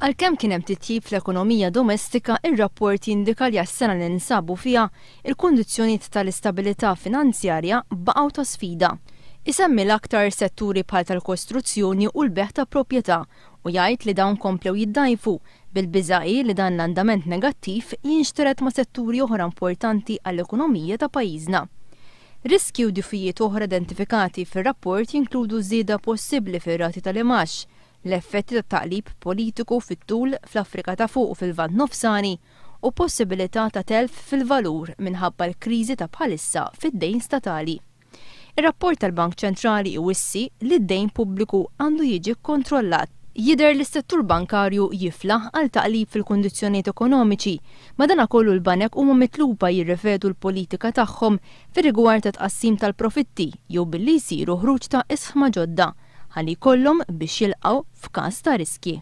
Għalkemm kien hemm titjib fl-ekonomija domestika, ir-rapport jindika li għas-sena li ninsabu fiha, il-kundizzjonijiet tal-istabilità finanzjarja baqgħu ta' sfida. Isemmi l-aktar setturi bħal tal-kostruzzjoni u l-bejgħ ta' proprjetà u jgħid li dawn komplew jiddgħajfu, bil-biża' hi li dan l-andament negattiv jinxtered ma' setturi oħra importanti għall-ekonomija ta' pajjiżna. Riskji u dgħufijiet oħra identifikati fir-rapport jinkludu żieda possibbli fir-rati tal-imgħax, l-effetti ta' taqlib politiku fit-tul fl-Afrika ta' Fuq u fil-Lvant Nofsani u possibilità ta' telf fil-valur minħabba l-kriżi ta' bħalissa fid-dejn statali. Ir-rapport tal-Bank Ċentrali iwissi li d-dejn pubbliku għandu jiġi kkontrollat. Jidher li s-settur bankarju jiflaħ għal taqlib fil-kundizzjonijiet ekonomiċi, madanakollu l-banek huma mitluba jirrivedu l-politika tagħhom fir-rigward ta' tqassim tal-profitti jew billi jsiru ħruġ ta' isħma ġodda ħalli jkollhom biex jilqgħu f'każ ta' riskji.